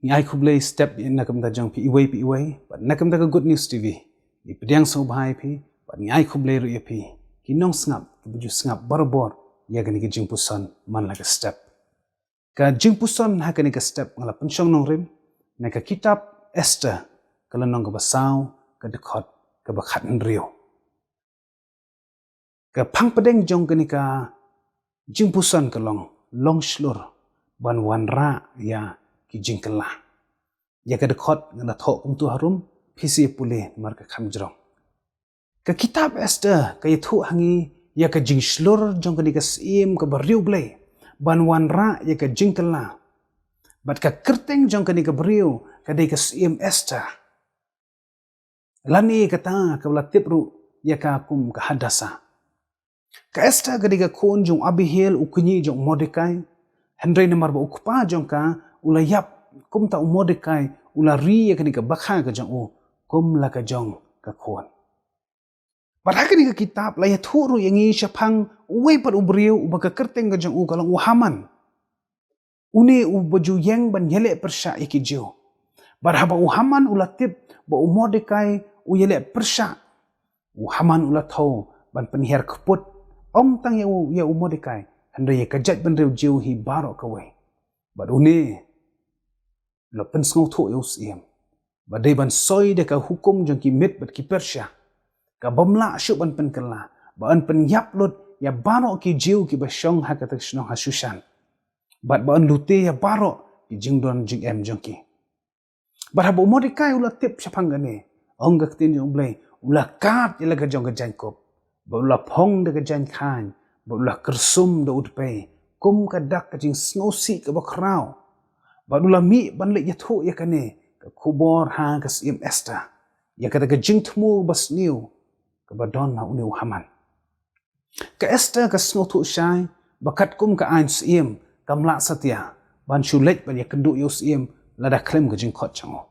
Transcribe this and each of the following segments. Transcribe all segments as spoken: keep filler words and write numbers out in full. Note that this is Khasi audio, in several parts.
Ngi ai khublei step ïa na ka bynta jong phi iwei pa iwei, bad na ka bynta ka Good News T V. Ngi pdiang sngewbha ïa phi, bad ngi ai khublei ruh ïa phi, ki nongsngap, kiba ju sngap barabor ïa kane ka jingpuson man la ka step. Ka jingpuson ha kane ka step nga la pynshong nongrim na ka kitab Esther, ka lynnong kaba saw, ka dkhot kaba khathynriew. Ka phang pdeng jong kane ka jingpuson ka long, long shlur ban wanrah ïa ki jingkylla. Ïa ka dkhot nga la thoh kumta harum, phi sa ïa pule namar ka kham jrong. Ka kitab Esther ka ïathuh ha ngi ïa ka jingshlur jong kane ka syiem kaba riewblei ban wanrah ïa ka jingkylla. Bad ka kyrteng jong kane ka briew ka dei ka syiem Esther. Lane kata kaba la tip ruh ïa ka kum ka Hadasa. Ka Esther ka dei ka khun jong u Abihail, u kñi jong u Mordekai. Hynrei namar ba u kpa jong ka u la ïap, kumta u Mordekai u la ri ïa kane ka bakha ka jong u kum la ka jong ka khun. Bad ha kane ka kitab la ïathuh ruh ïa ngi shaphang uwei pat u briew uba ka kyrteng ka jong u ka long u Haman. Une uba ju ïeng ban ïaleh pyrshah ïa ki Jiw. Bad haba u Haman u la tip ba u Mordekai u ïaleh pyrshah, u Haman u la thew ban pynhiar kput, ym tang ïa u, ïa u Mordekai, hynrei ïa ka jaitbynriew Jiw hi baroh kawei. Bad une u la pynsngewthuh ïa u syiem ba dei ban soi da ka hukum jong ki Med bad ki Persia, ka bym lah shuh ban pynkylla, ba yn pynïap lut ïa baroh ki Jiw kiba shong ha kata ka shnong ha Shushan, bad ba yn lute ïa baroh ki jingdon jingem jong ki. Bad haba u Mordekai u la tip shaphang kane, ong ka ktien jong u Blei, u la kad ïa la ka jong ka jaiñkup, bad u la phong da ka jaiñkhain, bad u la kyrsum da u dpei, kum ka dak ka jingsngewsih kaba khraw. Bad u la mih ban leit ïathuh ïa kane ka khubor ha ka syiem Esther, ïa kata ka jingthmu basniew kaba don ha une u Haman. Ka Esther ka sngewthuh shai ba katkum ka aiñ syiem kam lah satia ban shu leit ban ïakynduh ïa u syiem lada khlem ka jingkhot jong u.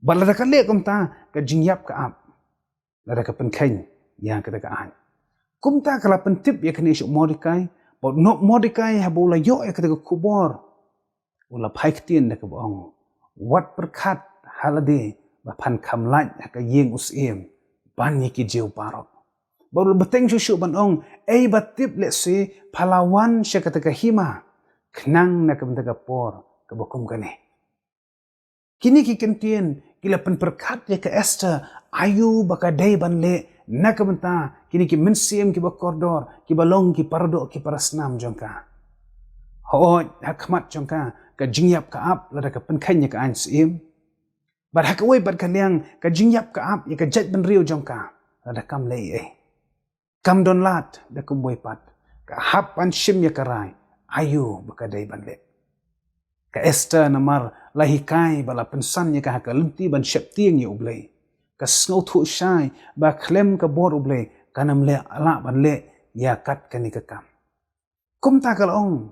Bad lada ka leh kumta, ka jingïap ka ap lada ka pynkheiñ ïa kata ka aiñ. Kumta ka la pyntip ïa kane sha u Mordekai, bad u Mordekai haba u la ïoh ïa kata ka khubor, u la phai ktien da kaba ong, wat pyrkhat ha lade ba phan kham lait ha ka ïing u syiem ban ïa ki Jiw baroh. Bad u la bteng shuh shuh ban ong, ei ba tip lehse pha la wan sha kata ka hima khnang na ka bynta ka por kaba kum kane. Kine ki kyntien ki la pynpyrkhat ïa ka Esther aïu ba ka dei ban leh na ka bynta kine ki mynsiem kiba kordor, kiba long ki paradoh ki parasnam jong ka. Hooid, ha khmat jong ka, ka jingïap ka ap lada ka pynkheiñ ïa ka aiñ syiem. Bad ha kawei pat ka liang, ka jingïap ka ap ïa ka jaitbynriew jong ka lada kam leh ei ei. Kam don lad da kumwei pat, ka hap ban shim ïa ka rai aïu ba ka dei ban leh. Ka Esther namar la hikai bad la pynsan ïa ka ha ka lynti ban sheptieng ïa u Blei, ka sngewthuh shai ba khlem ka bor u Blei kan ym leh, lah ban leh ïa kat kane ka kam. Kumta ka la ong,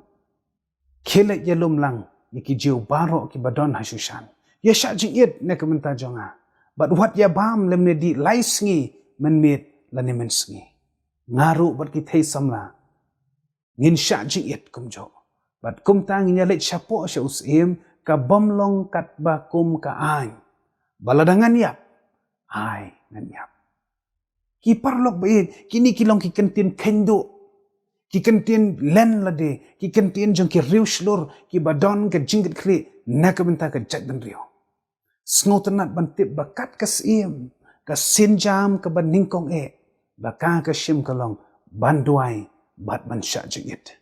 khie leit ïalum lang ïa ki Jiw baroh kiba don ha Shushan, ïa shah jingit na ka bynta jong nga. Bad wat ïa bam lymne dih lai sngi mynmiet lane mynsngi. Nga ruh bad ki thei samla ngin shah jingit kumjuh. Bad kumta ngin ïa leit shapoh sha u syiem, ka bym long katba kum ka aiñ ba lada ngan ïap, ai ngan ïap. Ki paralok ba ïeit, kine ki long ki kyntien kheiñ duh, ki kyntien len lade, ki kyntien jong ki riewshlur kiba don ka jingkitkhlieh na ka bynta ka jaitbynriew. Sngewtynnat ban tip ba kat ka syiem, ka sienjam kaba nyngkong eh ba ka ka shim ka long ban duwai bad ban shah jingit.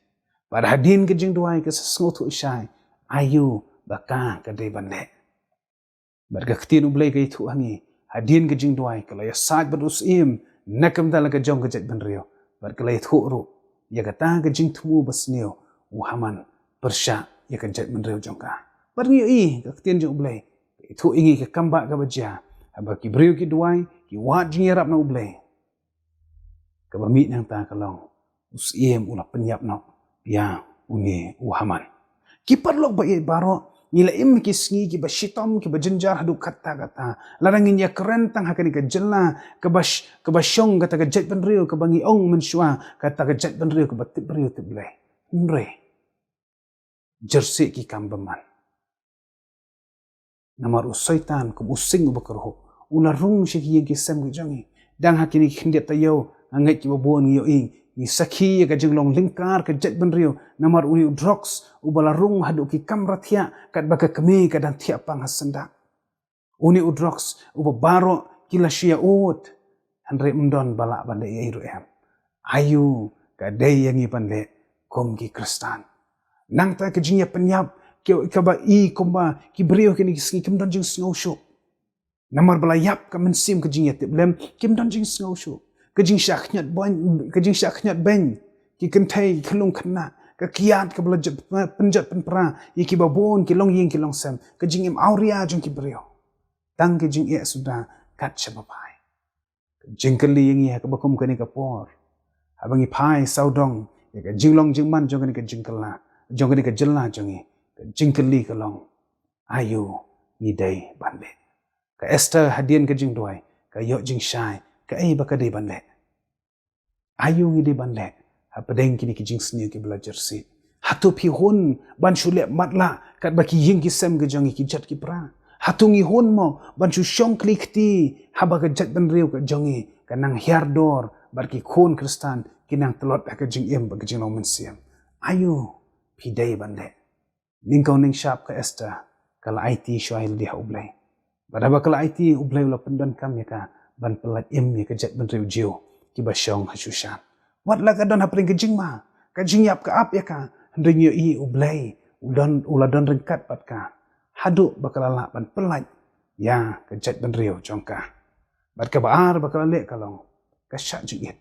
Bad hadien ka jingduwai ka sa sngewthuh shai aïu ba ka ka dei ban leh. Bad ka ktien u Blei ka ïathuh ha ngi, hadien ka jingduwai ka la ïasaid bad u syiem na ka bynta la ka jong ka jaitbynriew. Bad ka la ïathuh ruh ïa kata ka jingthmu basniew u Haman pyrshah ïa ka jaitbynriew jong ka. Bad ngi ïohi ka ktien jong u Blei ka ïathuh ïa ngi ka kambah kaba jia, haba ki briew ki duwai, ki wad jingïarap na u Blei. Kaba mih nangta ka long, u syiem u la pynïap noh ïa une u Haman. Ki paralok ba ïeit baroh, ngi la im ha ki sngi kiba shitom, kiba jynjar haduh katta katta. Lada ngin ïakren tang ha kane ka jylla kaba sh-, kaba shong kata ka jaitbynriew kaba ngi ong mynshuwa kata ka jaitbynriew kaba tip briew tip Blei. Hynrei jyrsieh ki kam bymman. Namar u Soitan kum u sing uba kyrhuh u la rung sha ki ïing ki sem ki jong ngi. Dang ha kine ki khyndiat taïew nga ngeit kiba bun ngi ïohi, ngi sakhi ïa ka jinglong lyngkar ka jaitbynriew namar une u drugs uba la rung haduh ki kamra thiah katba ka kmie ka dang thiah pang ha syndah. Une u drugs uba baroh ki la shu ïa ud. Hynrei ym don ba lah ban leh ei ruh em. Aïu ka dei ïa ngi ban leh kum ki Khristan? Nangta ka jingïapynïap kaba i kumba ki briew kine ki sngi kim don jingsngew shuh. Namar ba la ïap ka mynsiem ka jingïatiplem, kim don jingsngew shuh. Ka jingshah khñiot beiñ, ka jingshah khñiot beiñ, ki kynthei ki khyllung khynnah, ka kiad kaba la jot pynjot pynpra ïa kiba bun ki longïing ki longsem, ka jingim awria jong ki briew. Tang ka jingeh suda kat shaba phai. Ka jingkylli ïa ngi ha kaba kum kane ka por, haba ngi phai sawdong ïa ka jinglong jingman jong kane ka jingkylla, jong kane ka jylla jong ngi, ka jingkylli ka long, aïu ngi dei ban leh? Ka Esther hadien ka jingduwai ka ïoh jingshai, kaei ba ka dei ban leh? Aïu ngi dei ban leh hapdeng kine ki jingsniew kiba la jyrsieh? Hato phi hun ban shu leh matlah katba ki ïing ki sem ka jong ngi ki jot ki pra? Hato ngi hun mo ban shu shong kli kti haba ka jaitbynriew ka jong ngi ka nang hiar dor bad ki khun Khristan ki nang tlot ha ka jingim bad ka jinglong mynsiem? Aïu phi dei ban leh? Nyngkong nyngshap ka Esther ka la aiti shuwa ïa lade ha U Blei. Bad haba ka la aiti, U Blei u la pyndonkam ïa ka ban pyllait im ïa ka jaitbynriew Jiw kiba shong ha Shushan. Wat la ka don hapdeng ka jingma, ka jingïap ka ap ïa ka, hynrei ngi ïohi U Blei u don, u la don ryngkat bad ka haduh ba ka la lah ban pyllait ïa ka jaitbynriew jong ka. Bad kaba ar ba ka la leh ka long ka shah jingit.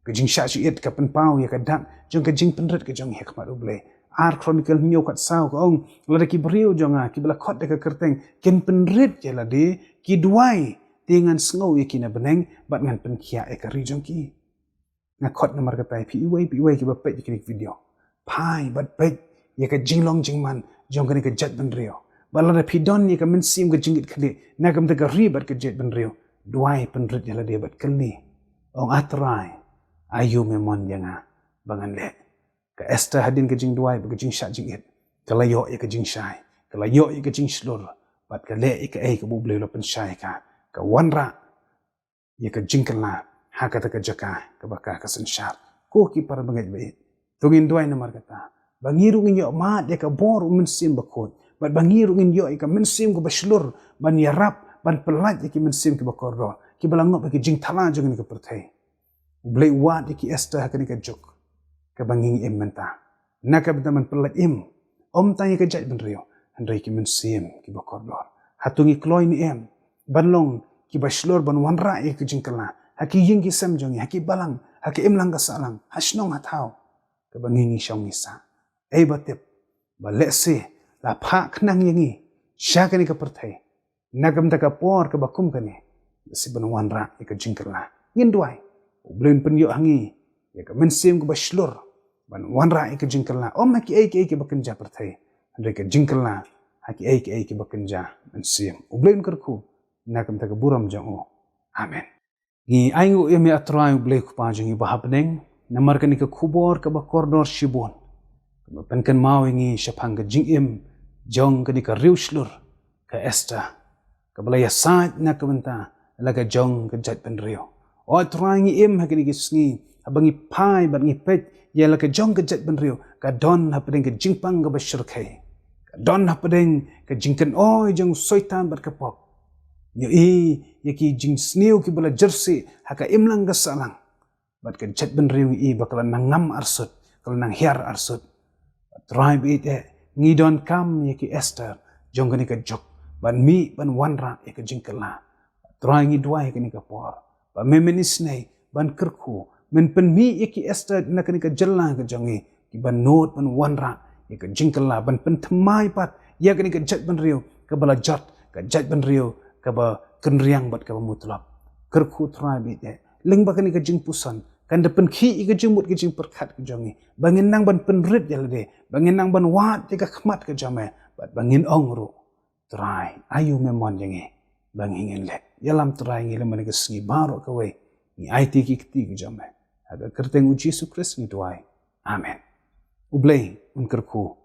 Ka jingshah jingit ka pynpaw ïa ka dak jong ka jingpynrit ka jong ngi ha khmat U Blei. Ar Chronicle hynñiew khatsaw ka ong, lada ki briew jong nga kiba la khot da ka kyrteng kin pynrit ïa lade, ki duwai, te ngan sngew ïa ki na bneng bad ngan pynkhiah ïa ka ri jong ki. Nga khot namar kata ïa phi iwei pa iwei kiba peit ïa kine ki video. Phai bad peit ïa ka jinglong jingman jong kane ka jaitbynriew. Bad lada phi don ïa ka mynsiem ka jingit khlieh na ka bynta ka ri bad ka jaitbynriew, duwai pynrit ïa lade bad kylli, ong, A Trai, aïu me mon ïa nga ba ngan leh? Ka Esther hadien ka jingduwai bad ka jingshah jingit, ka la ïoh ïa ka jingshai, ka la ïoh ïa ka jingshlur, bad ka leh ïa kaei kaba U Blei u la pynshai ïa ka, ka wanrah ïa ka jingkylla ha kata ka jaka kaba ka ka synshar. Ko ki para bangeit ba ïeit, to ngin duwai namar kata ba ngi ruh ngin ïoh mad ïa ka bor u Mynsiem Bakhuid, bad ba ngi ruh ngin ïoh ïa ka mynsiem kaba shlur ban ïarap, ban pyllait ïa ki mynsiem kiba kordor kiba la ngop ha ki jingthala jong kane ka pyrthei. U Blei u wad ïa ki Esther ha kane ka juk kaba ngi ngi im mynta, na ka bynta ban pyllait im ym tang ïa ka jaitbynriew, hynrei ki mynsiem kiba kordor. Hato ngi kloi ne em ban long kiba shlur ban wanrah ïa ka jingkylla ha ki ïing ki sem jong ngi, ha ki balang, ha ka imlang ka sahlang, ha shnong ha thaw kaba ngi ngi shong ngi sah? Ei ba tip ba lehse la phah khnang ïa ngi sha kane ka pyrthei na ka bynta ka por kaba kum kane, lehse ban wanrah ïa ka jingkylla. Ngin duwai U Blei un pynïoh ha ngi ïa ka mynsiem kaba shlur ban wanrah ïa ka jingkylla, ym ha kiei kiei kiba kynja pyrthei, hynrei ka jingkylla ha kiei kiei kiba kynja mynsiem. U Blei un kyrkhu na ka bynta ka burom jong u. Amen. Ngi ainguh ïa me, A Trai U Blei Kpa jong ngi ba ha bneng, namar kane ka khubor kaba kordor shibun kaba pynkynmaw ïa ngi shaphang ka jingim jong kane ka riewshlur ka Esther, kaba la ïasaid na ka bynta la ka jong ka jaitbynriew. O A Trai, ngi im ha kine ki sngi, haba ngi phai bad ngi peit ïa la ka jong ka jaitbynriew, ka don hapdeng ka jingpang kaba shyrkhei, ka don hapdeng ka jingkynoi jong u Soitan bad ka pop. Ngi ïohi ïa ki jingsniew kiba la jyrsieh ha ka imlang ka sahlang, bad ka jaitbynriew ngi ïohi ba ka la nang ngam arsut, ka la nang hiar arsut. Trai ba ïeit eh, ngi donkam ïa ki Esther jong kane ka juk ban mih ban wanrah ïa ka jingkylla. Trai, ngi duwai ha kane ka por ba me men isynei ban kyrkhu, men pynmih ïa ki Esther na kane ka jylla ka jong ngi, kiban nud ban wanrah ïa ka jingkylla, ban pynthymmai pat ïa kane ka jaitbynriew kaba la jot, ka jaitbynriew kaba kynriang bad kaba mutlop. Kyrkhu Trai ba ïeit eh, lyngba kane ka jingpuson kan da pynkhih ïa ka jingmut ka jingpyrkhat ka jong ngi, ba ngin nang ban pynrit ïa lade, ba ngin nang ban wad ïa ka khmat ka jong me, bad ba ngin ong ruh, Trai, aïu me mon ïa ngi ba ngi ngin leh? Ïalam Trai ïa ngi lem ha kane ka sngi baroh kawei. Ngi aiti ki kti ki jong me ha ka kyrteng U Jisu Khrist ngi duwai. Amen. U Blei un kyrkhu.